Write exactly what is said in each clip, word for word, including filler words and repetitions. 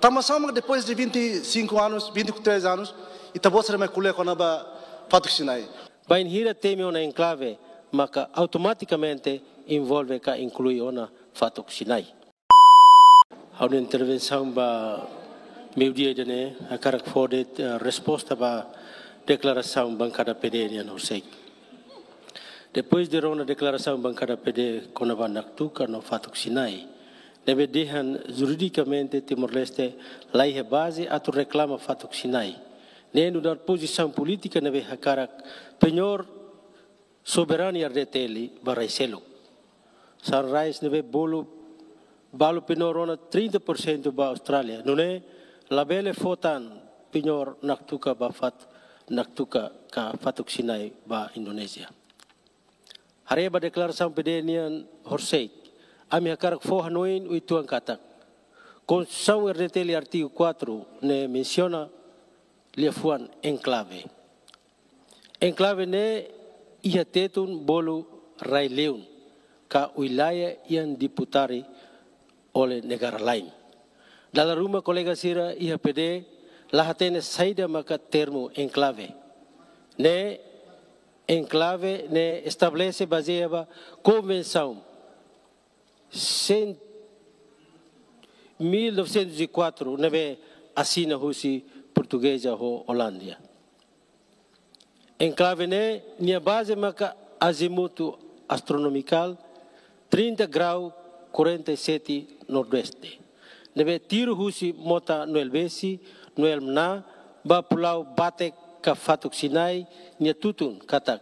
Tanba sá mak depois de vinte e cinco anos, vinte e três anos, ita-boot sira mai ko'alia kona-ba Fatuk Sinai? Bainhira temi ona enklave, maka automatikamente envolve ka inklui ona Fatuk Sinai. Ha'u-nia intervensaun ba meiudia ida-ne'e, hakarak fó de'it, eh, resposta ba deklarasaun bankada P D nian horisehik. Depois de rona deklarasaun bankada P D kona-ba Naktuka no Fatuk Sinai, ne'ebé dehan juridikamente Timor-Leste la iha baze atu reklama Fatuk Sinai. Ne'e nu'udar pozisaun polítika ne'ebé hakarak penhor soberania R D T L ba rai seluk. Sunrise ne'ebé bolu, balu penhor rona trinta por cento ba Austrália. Nune'e labele fó tan penhor Naktuka ba Fat, Naktuka ka Fatuk Sinai ba Indonézia. Haree ba deklarasaun P D nian horisehik, ami hakarak fó hanoin uitoan katak Konstituisaun R D T L artigu quatro ne'e mensiona liafuan enklave. Enklave ne'e iha Tetun bolu rai-li'ur ka wilayah yang diputari oleh negara lain. Dala ruma kolega sira iha P D la hatene saida maka termu enklave. Ne'e enklave ne'e estabelese bazeia ba konvensaun cem, mil novecentos e quatro ne'ebé asina husi Portugeza ho Olándia. Enklave ne'e nia baze maka azimutu astronomikál trinta grau quarenta e sete nordeste, ne'ebé tiru husi mota Noel Besi, Noel Mna, ba pulau Batek ka Fatuk Sinai nia tutun katak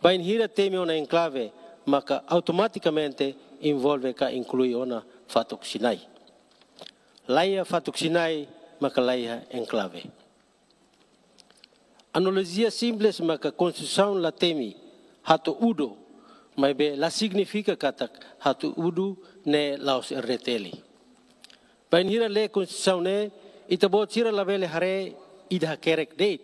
bainhira temi ona enklave, maka automatikamente envolve ka inklui ona Fatuk Sinai. La iha Fatuk Sinai, maka la iha enklave. Analojia simples maka Konstituisaun la temi hato'o udo, maibé la signifika katak hato'o udo ne'e la'ós R D T L. Bainhira lee Konstituisaun ne'e, ita-boot sira labele haree ida hakerek de'it,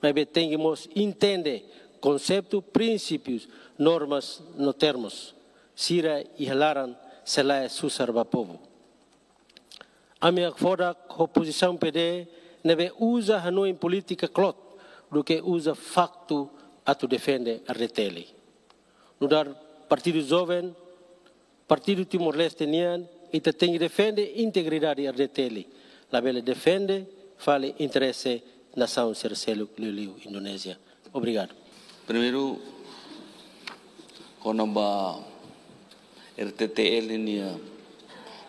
maibé tenke mós entende konseitu, prinsípius, normas no termus sira iha laran, se lae susar ba povu. Ami hakfodak ho pozisaun P D ne'ebé uza hanoin polítika kloot duké uza faktu atu defende R D T L. Nu'udar partidu joven, partidu Timor-Leste nian, ita tenke defende integridade R D T L. Labele defende fali interese nasaun sira seluk, liuliu Indonézia. Obrigadu. Primeiru, kona-ba R T T L nia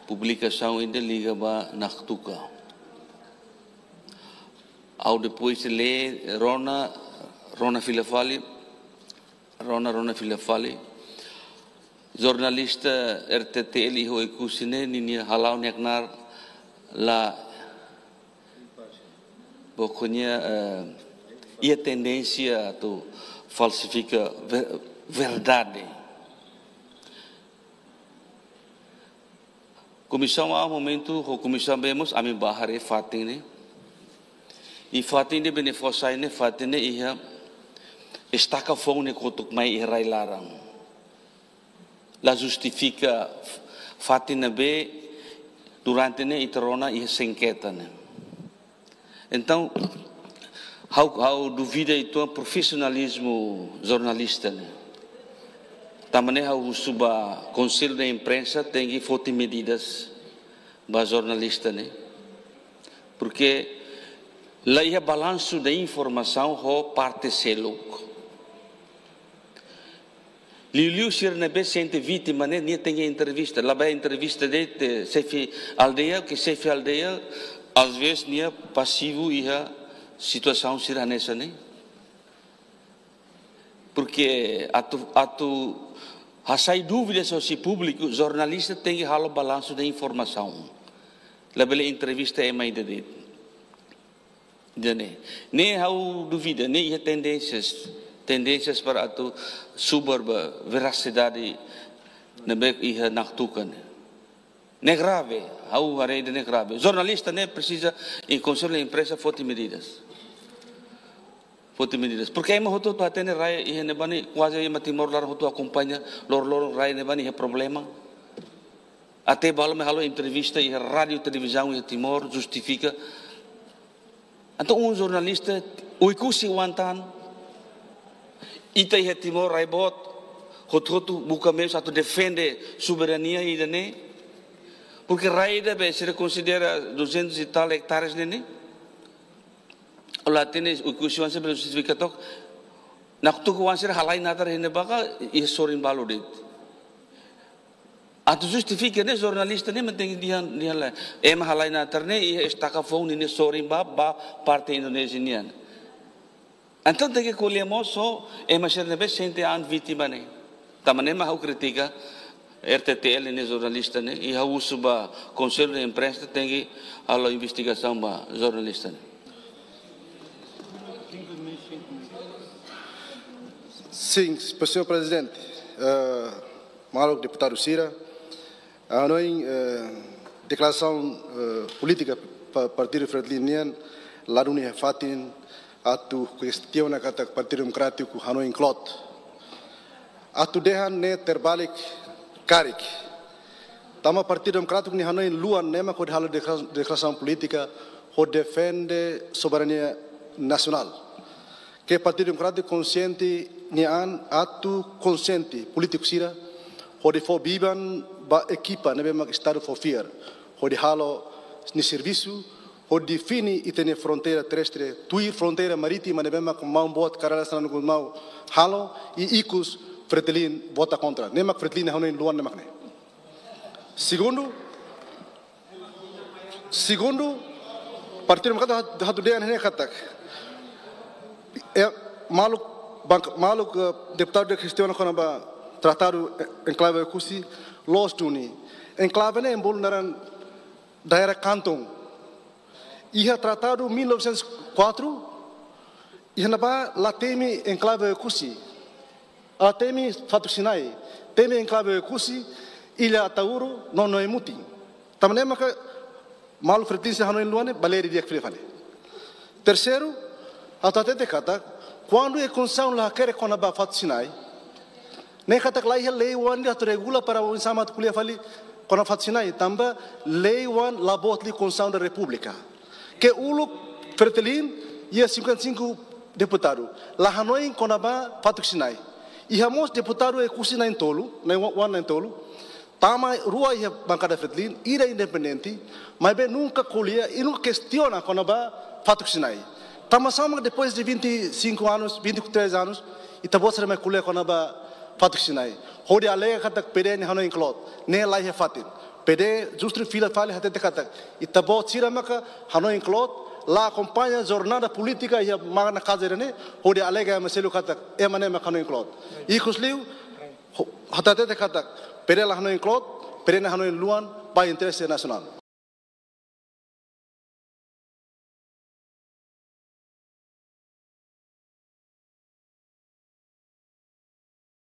publikasaun ida liga ba Naktuka. Ha'u depois lee, rona, rona fila fali, rona, rona fila fali. Jornalista R T T L iha Oekusi ne'e, ninia hala'o nia knaar la, pokoknya, eh, iha tendénsia atu falsifika ver-, verdade. Komisaun A momentu, ho Komisaun B mós, ami bá haree fatin ne'e. I fatin ne'ebé nia fó sai ne'e, fatin ne'e iha estaka foun ne'e kotuk mai iha rai laran. La justifika fatin ne'ebé durante ne'e ita rona iha sengketa ne'e. Entaun, ha'u, ha'u duvida uitoan profisionalizmu jornalista ne'e. Tanba ne'e ha'u husu ba Konsellu de Imprensa tenke foti medidas ba jornalista ne'e. Porke la iha balansu de informasaun ho parte seluk. Liuliu sira ne'ebé sente vítima ne'e, nia tenke entrevista. Labele entrevista de'it xefe aldeia, ke xefe aldeia, às vezes nia pasivu iha situasaun sira hanesan ne'e. Porke atu, atu hasai dúvidas husi públiku, jornalista tenke halo balansu de informasaun. Labele entrevista ema ida de'it. Ida-ne'e, ne'e ha'u duvida, ne'e iha tendénsias, tendénsias para atu subar ba verasidade ne'ebé iha Naktuka ne'e. Ne'e grave, ha'u haree ida-ne'e grave. Jornalista ne'e presiza, i Konsellu de Imprensa foti medidas. Foti medidas. Porke ema hotu-hotu hatene rai iha ne'ebá ne'e, kuaze ema Timor laran hotu akompaña, lor-, loroloron rai ne'ebá ne'e iha problema. Até balu mai halo entrevista iha rádiu televizaun iha Timor, justifika. Entaun, um jornalista, Oekusi oan tan, ita iha Timor rai boot, hotu-hotu buka meius atu defende soberania ida-ne'e. Porque rai ida be sira konsidera duzentos e tal hectares ne'e ne'e. Ola tene Oekusi oan sira be justifika tok. Naktuku oan sira halai natar iha ne'ebá ka iha sorin balu de'it. Atu justifika ne'e jornalista ne'e mak tenke dehan, dehan lae. Ema halai natar ne'e iha estaka foun ninia sorin ba, ba parte Indonézia nian. Entaun tenke ko'alia mós ho ema sira ne'ebé sente an vítima ne'e. Tanba ne'e mak ha'u kritika R T T L nia jornalista ne'e, i ha'u husu ba Konsellu de Imprensa tenke halo investigasaun ba jornalista ne'e. Sin, señór Prezidente. Eh, maluk deputadu sira, ha'u hanoin, eh, deklarasaun, eh, polítika pa-, Partidu Fretilin nian la duni iha fatin atu kestiona katak Partidu Demokrátiku hanoin kloot. Atu dehan ne'e terbalik karik. Tanba Partidu Demokrátiku nia hanoin luan ne'e mak hodi halo dekla-, deklarasaun polítika hodi defende soberania nasionál. Ke Partidu Demokrátiku konsiente nia an atu konsiente polítiku sira hodi fó biban ba ekipa ne'ebé mak Estadu fó fiar hodi halo nia servisu, hodi define ita-nia fronteira terrestre, tuir fronteira marítima ne'ebé mak maun boot Kay Rala Xanana Gusmão halo, i ikus Fretilin vota kontra. Ne'e mak Fretilin hanoin luan ne'e mak ne'e. Segundu, segundu, Partidu Demokrátiku hat-, hatudu dehan ne'e katak, eh, maluk, bank-, maluk, eh, deputadu dehan kestiona kona-ba tratadu, eh, enklave Oekusi, loos duni. Enklave ne'e ema bolu naran daerah kantong. Iha Tratadu mil novecentos e quatro, iha ne'ebá la temi enklave Oekusi. La temi Fatuk Sinai. Temi enklave Oekusi, Ilha Ataúro, no Noemutin. Tanba ne'e maka maluk Fretilin sira hanoin luan ne'e, bele di'ak fila fali. Terseiru, atu hatete katak, kuandu iha Konstituisaun la hakerek kona-ba Fatuk Sinai, ne'e katak la iha lei oan ida atu regula para oinsá mak atu ko'alia fali kona Fatuk Sinai, tanba lei oan la boot liu Konstituisaun da Repúblika. Ke uluk Fretilin iha cinquenta e cinco deputadu la hanoin kona-ba Fatuk Sinai. Iha mós deputadu Oekusi na'in-tolu, na'in-, oan na'in-tolu, tama rua iha bankada Fretilin, ida independente, maibé nunka ko'alia, i nunka kestiona kona-ba Fatuk Sinai. Tanba sá mak depois de vinte e cinco anos, vinte e três anos, ita-boot sira mai ko'alia kona-ba Fatuk Sinai. Hodi alega katak P D nia hanoin kloot, ne'e la iha fatin. P D justu fila fali hatete katak, ita-boot sira maka hanoin kloot, la akompaña jornada polítika iha Magna Carta ida-ne'e, hodi alega ema seluk katak, ema ne'e maka hanoin kloot. Ikusliu, ho-, hatete katak, P D la hanoin kloot, P D nia hanoin luan, ba interese nasionál.